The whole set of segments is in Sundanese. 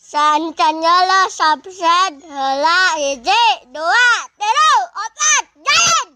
Saacan nyala subscribe heula, hiji, dua, tilu, opat, jalan.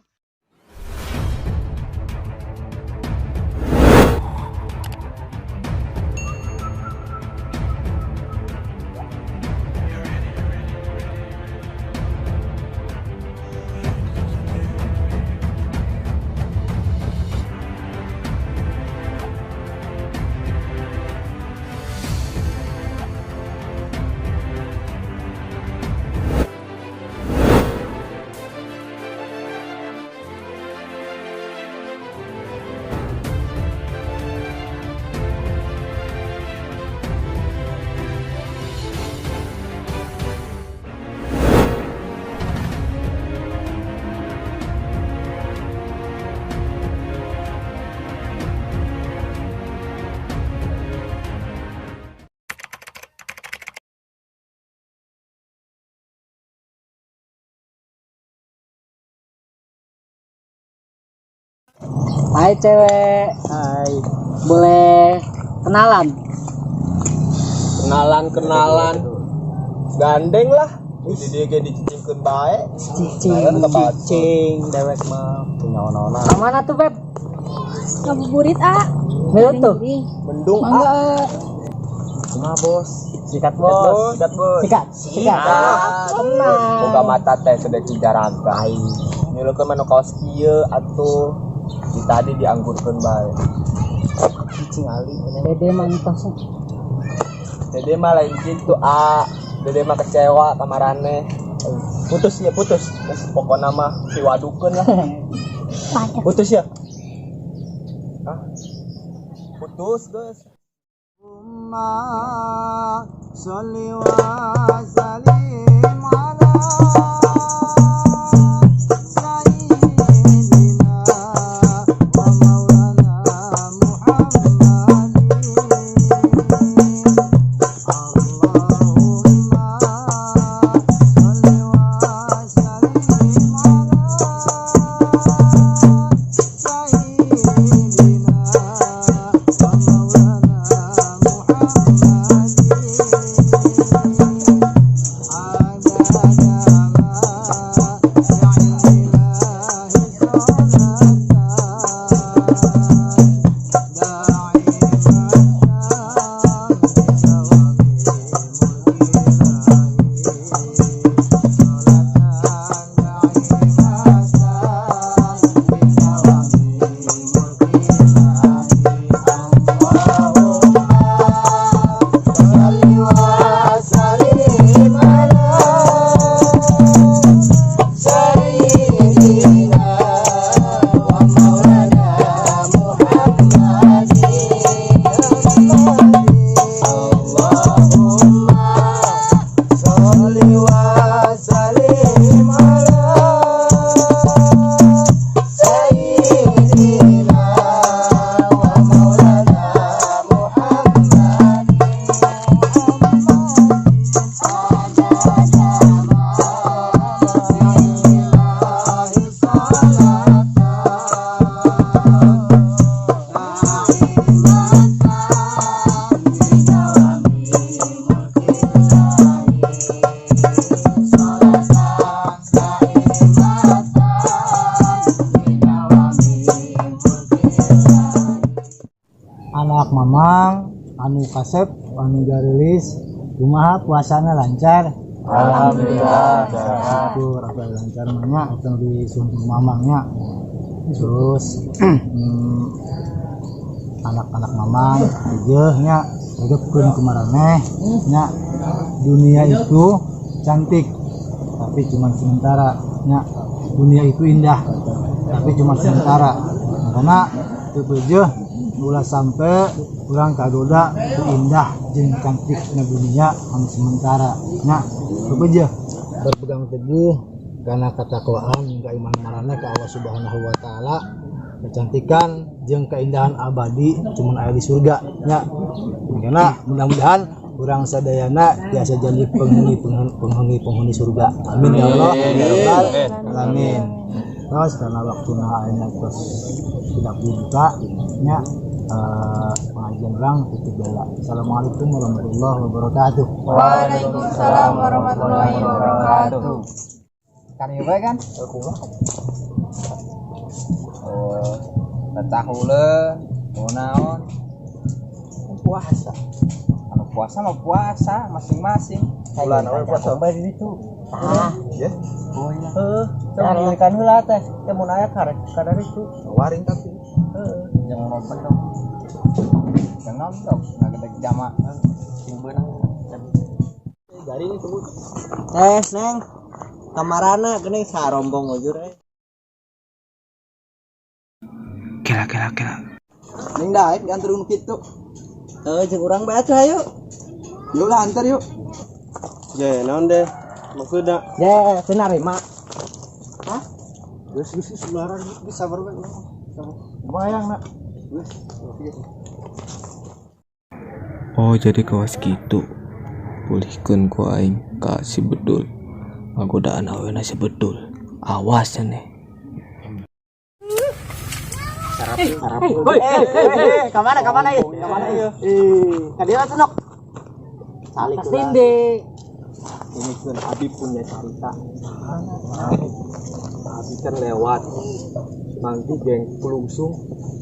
Hai, cewek. Hai. Boleh kenalan? Kenalan kenalan. Gandeng lah. Jadi dia kayak dicicingkeun bae. Cicing. Lain ke cicing dewek mah punya ona-ona. Ke mana tuh, Beb? Ngabuburit, ah. Ngeut tuh. Mendung Mangga, ah. ah. Kumaha, Bos? Sikat, Bos. Sikat, Bos. Sikat, sikat. Tenang. Boga mata teh sudah cigaraga. Nyulukeun mah nu kaos kieu atuh. Di tadi dianggurkeun bae. Cicing ali. Dede mantos. Dede mah lain gitu, ah. Dede mah kecewa ka maraneh. Putus ya, putus. Geus pokona mah siwadukeun lah. Putus ya? Hah? Putus, guys. صل وسلم على سيدنا ومولانا محمد. اللهم صل وسلم على سيدنا ومولانا محمد عدد ما بعلم الله صلاة داعمة بدوام ملك الله، صلاة داعمة بدوام ملك الله. اللهم صل وسلم على سيدنا ومولانا محمد. اللهم صل وسلم على سيدنا ومولانا محمد عدد ما بعلم الله صلاة داعمة بدوام ملك الله، صلاة داعمة بدوام ملك الله. Anak mamang anu kasep, anu garilis, kumaha puasana, lancar? Alhamdulillah. Syukur apa lancar mah nya, atau di suntung mamangnya. Terus anak-anak mamang nya hidupkeun ku maraneh nya, dunia itu cantik tapi cuma sementara nya, dunia itu indah tapi cuma sementara. Karena teu ulah sampai urang kagoda ku indah jeung cantikna dunia anu sementara nya. Teu berpegang teguh karena ketakwaan keimanan maraneh ke Allah Subhanahu wa Taala. Kecantikan jeung keindahan abadi cuman aya di surga nya. Karena mudah-mudahan urang sadayana biasa jadi penghuni penghuni penghuni surga. Amin ya Allah ya Rabbal alamin. Terus karena waktu ayeuna terus tidak dibuka nya. Pengajian urang tutup heula. Assalamualaikum warahmatullahi wabarakatuh. Waalaikumsalam warahmatullahi wabarakatuh. Kan ieu bae kan? Oh, tahuleun, naon? Puasa. Anu puasa mah puasa masing-masing. Bulan apa puasa? Sampai di situ. Ah, ya. Oh iya. Heeh, coba heula teh. Teh mun aya karek kadar itu. Waring tapi. Heeh. Jangan nonton dong. Jangan nonton, ngagedeg jama. Sing beunang. Garing itu. Eh, Neng. Kamarana geuning sarombong ujur eh. Kela kela kela. Ning daek nganter nu kitu. Heuh, jeung urang bae atuh ayo. Yuk lah antar yuk. Je, naon deh? Maksudna? Ya, teu narima. Hah? Geus geus geus geus sabar bae. Bayang nak. Geus. Oh, jadi kawas gitu. Pulihkeun ku aing ka si Bedul. Ngagodaan awena si Bedul. Awas ya nih. Eh, kamana kamana ieu? Kamana ieu? Eh, ka dieu atuh nok. Salik Sindi. Ini kan Abi punya cerita. Abi kan lewat mangki geng kulungsung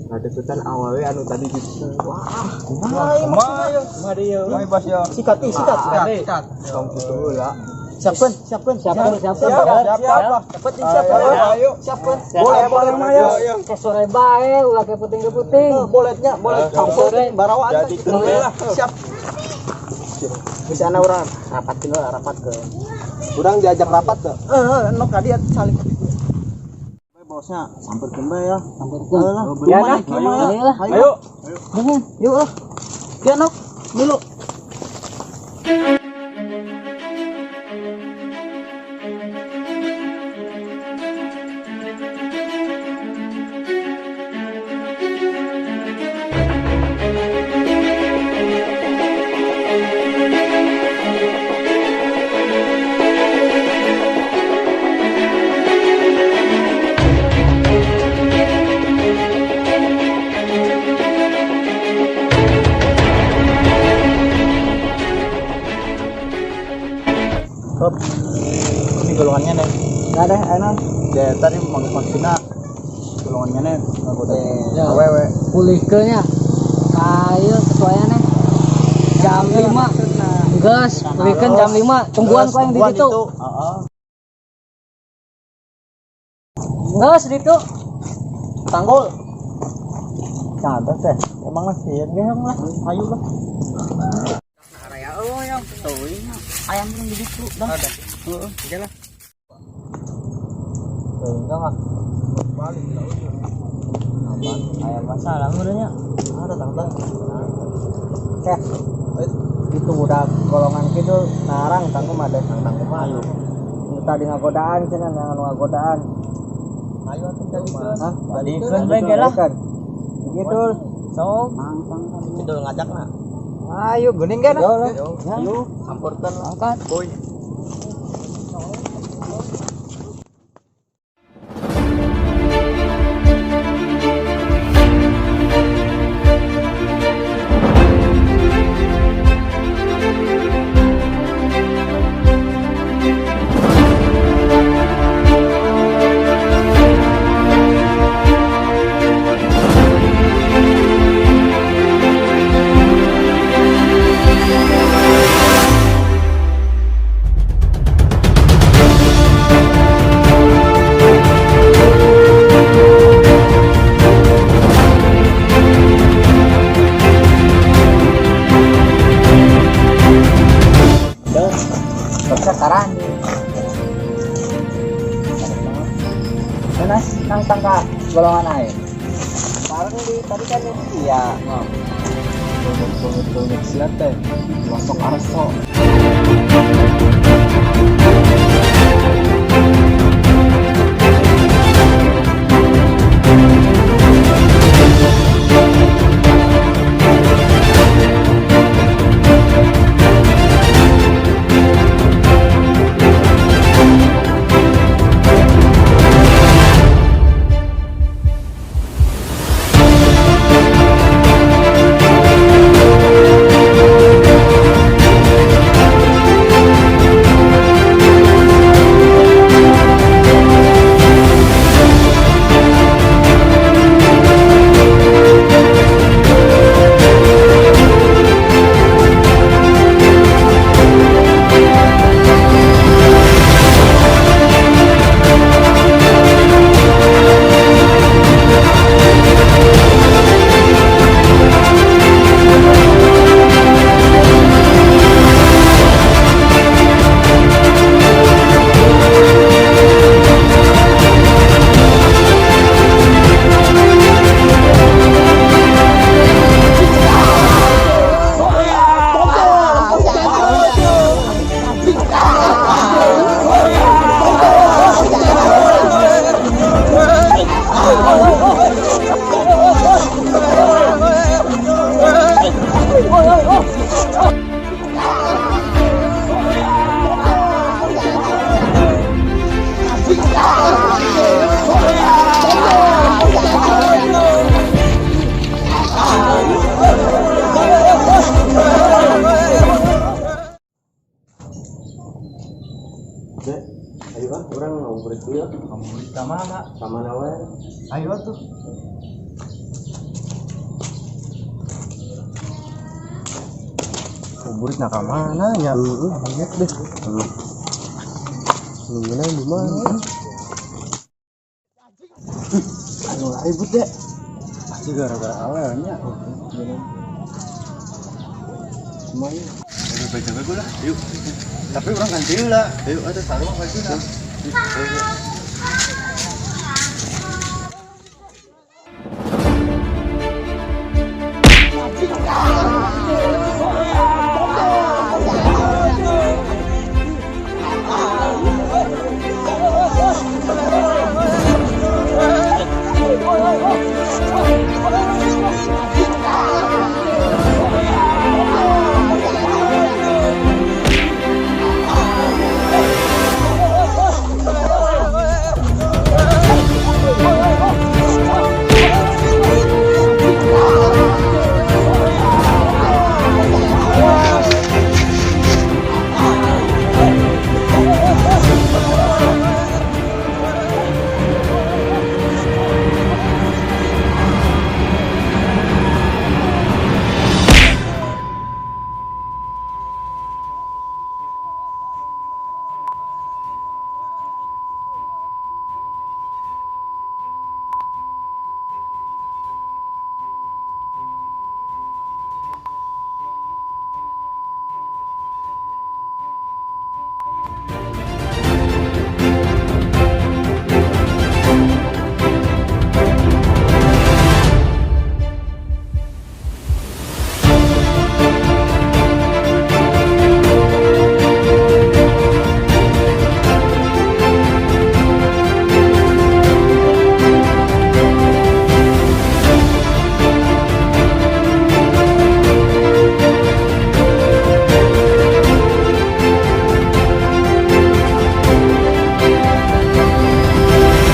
ngadeukeutan awewe anu tadi di wah kumaha ieu maksudna? Kumaha deui? Kumaha bos yo? Sikat ih, sikat, sikat. Tong kitu heula. Siapkeun, siapkeun, Siapkeun, siapkeun. Siap, siap. Cepet ih, siap. Ayo. Siapkeun. Boleh, boleh, ayo. Ke sore bae ulah ke puting ke puting. Boletnya, bolet campur barawaan. Jadikeun we lah. Siap. Bisa ana urang rapatin lah, rapat ke. Urang diajak rapat tuh. Heeh, nok tadi atuh saling. Bosnya samperkeun bae ya. Samperkeun. Ya Ya, kan? lah. Ayo. Yuk lah. Ya nok, dulu. Hop. Ini golongannya nih. Enggak ada, enak. Ya, tadi maksudnya golongannya nih ngagoda Ya. awewe. Pulihkeun nya. Ayo ketuanya nih. Jam 5. Geus, pulihkeun jam 5. Tungguan ku yang di Tungguan situ. Heeh. Geus di situ. Tanggul. Cadas teh. Emang lah sieun ge lah. Ayo lah. Area eueuh yang teuing. Ayam yang di ditu dah. Heeh, jalan. Enggak mah. Balik lah ujur. Aya masalah meureun nya. Ada tanggal. Eh, itu budak golongan kitu narang tanggung mah deh tanggung mah. Ayo. Nu tadi ngagodaan cenah nu ngagodaan. Ayo atuh jadikeun. Hah? Jadikeun bae ge lah. Gitu. Sok. Kidul ngajakna. Ayo geuning kan? Yo, Ayo. Samperkeun lah. Angkat. Boy. Sekarang Nas nang tangka golongan air. Bareng di tadi kan iya. Banget-banget sia teh. Masuk arso. Atuh. Ngabuburit na ka mana nya? Heeh, deh. Nungguina di mana? Anu ribut deh. Pasti gara-gara awalnya. Semuanya. Aduh, baca gue lah. Yuk. Tapi urang ganti lah. Yuk, ada sarung baju lah.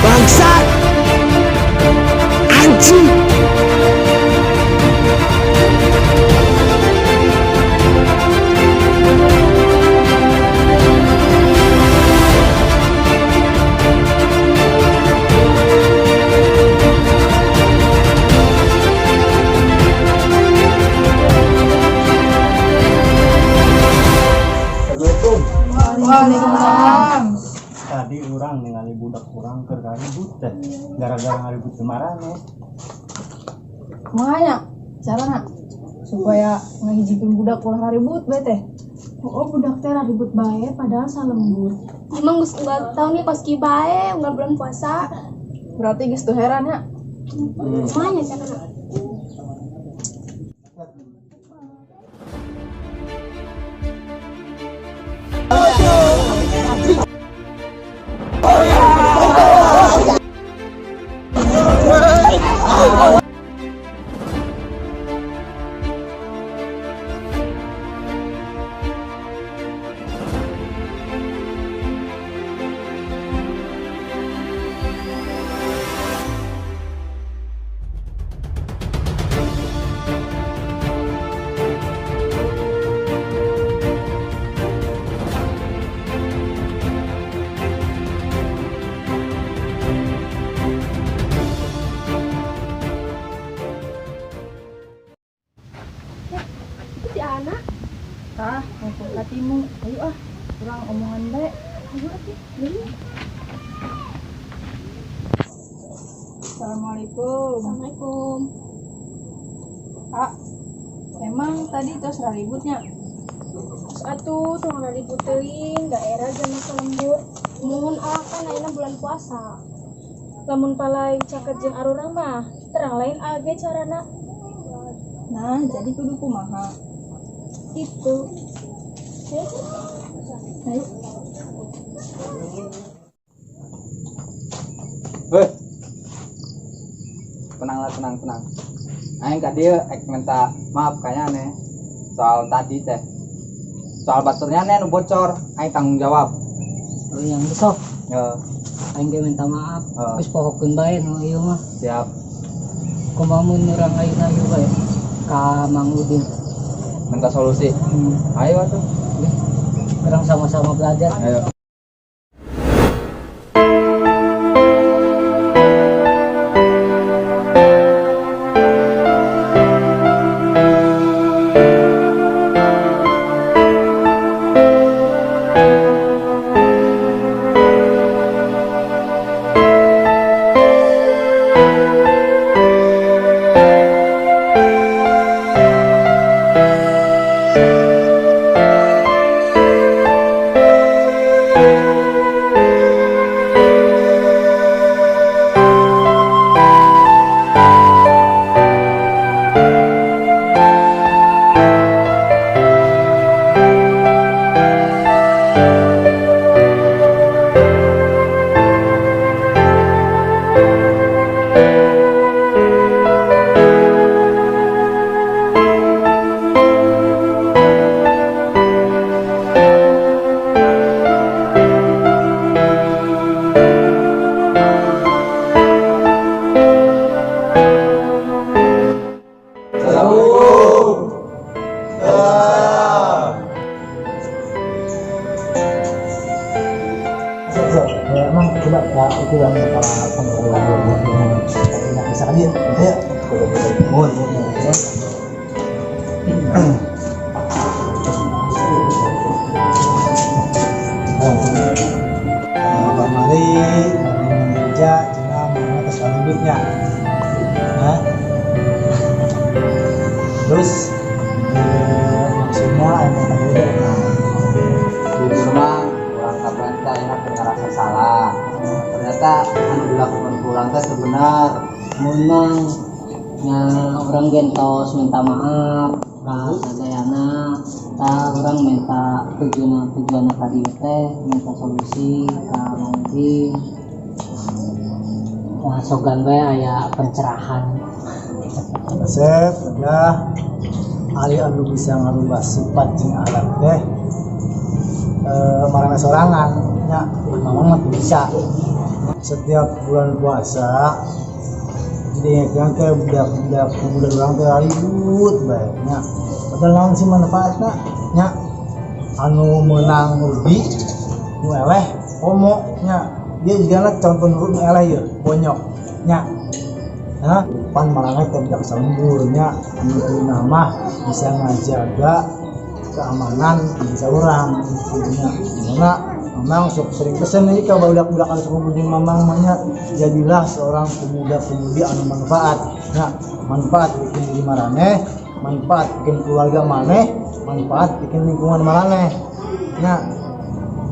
Bangsat! Anjing! Assalamualaikum. Waalaikumsalam. Tadi urang ningali budak urang keur ribut teh. Gara-gara ngaribut maraneh. Makanya carana supaya ngahijikeun budak ulah ribut bae teh. Oh, budak teh ribut bae padahal salembur. Emang geus unggal tahun nih kos kieu bae, unggal bulan puasa. Berarti geus teu heran ya. Kumaha carana? Itu si anak. Tah, mumpung katimu. Ayo ah, urang omongan bae. Ayo atuh. Ayo. Assalamualaikum. Assalamualaikum. Ah, emang tadi tos ributnya? Terus atuh tong ribut teuing, daerah jama lembur. Mun ah kan ayeuna bulan puasa. Lamun palai caket jeung arurang mah, terang lain age carana. Nah, jadi kudu kumaha? Itu. Ayo. Ayo. Hei. Tenang lah, tenang, tenang. Aing ka dieu ek minta maaf kayaknya nih soal tadi teh. Soal baturnya nih nu bocor, aing tanggung jawab. Oh, yang besok Ya, aing ge minta maaf. Oh. Geus pohokeun bae nu ieu mah. Siap. Kumaha mun urang ayeuna ieu bae ka Mang Udin? Minta solusi. Ayo atuh. Urang sama-sama belajar. Ayo. Ya. Mohon, mohon, mohon. Oh, kamari meja cenah mana tos ributnya. Hah? Terus maksudnya emang tadi udah nah, Jujur mah urang kapan teh ayeuna keur ngerasa salah. Ternyata anu dilakukan ku urang teh teu bener. Mun Mang, nya urang gentos minta maaf ka sadayana. Tah, urang minta tujuan tujuan tadi teh minta solusi ka Mang Udin. Wah, sogan we aya pencerahan. Asep, udah ari anu bisa ngarubah sifat jeung akhlak teh maraneh sorangan nya, mamang mah teu bisa. Setiap bulan puasa jadi ingatkan teh budak-budak pemuda urang teh ribut bae nya, padahal naon sih manfaatna nya? Anu meunang rugi, nu eleh komo nya. Dia juga contoh nu eleh ieu bonyok nya. Hah? Pan maraneh teh budak salembur nya, anu mah bisa ngajaga keamanan di desa urang nya. Karena mamang sok sering pesen nih ka budak-budak anu sok jeung mamang mah nya, jadilah seorang pemuda-pemudi anu manfaat nya, manfaat bikin diri maraneh, manfaat bikin keluarga maneh, manfaat bikin lingkungan maraneh nya.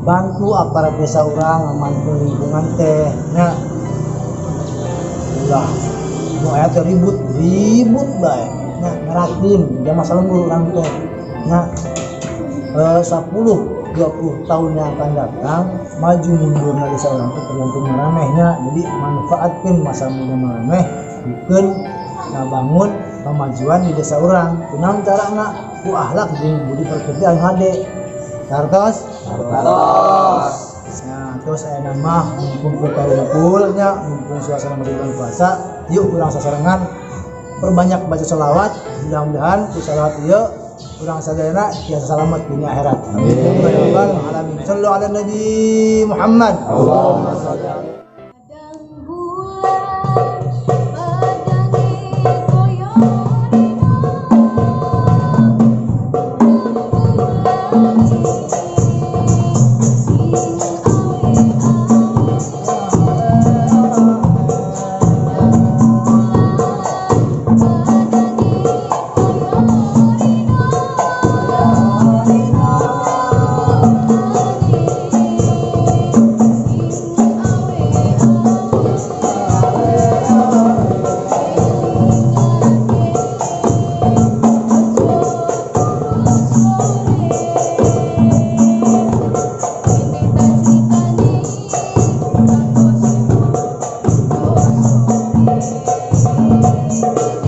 Bantu aparat desa urang ngamankeun lingkungan teh nya. Ulah nu aya teh ribut ribut bae nya, ngerakeun jama salembur urang teh nya. 10 20 tahun yang akan datang, maju mundur desa urang teh tergantung maraneh nya. Jadi manfaatkeun masa muda maraneh bikin ngabangun kemajuan di desa urang. Kunaon carana? Ku akhlak jeung budi pekerti anu hade. Kartos? Kartos. Nah, terus aya nama mumpung kita kumpul nya, mumpung suasana masih bulan puasa, yuk urang sasarengan perbanyak baca sholawat. Mudah-mudahan ku sholawat ieu urang sadayana tiasa salamet dunia akhirat. Amin. Ya rabbal alamin. Sallu ala Nabi Muhammad. Allahumma sholli. Padang bulan padange koyo rino, rembulan cilik sing awe-awe. Padang bulan padange koyo rino, rembulan sing awe-awe. Elingake aja turu sore, yen tani-tani Kartosuno sore.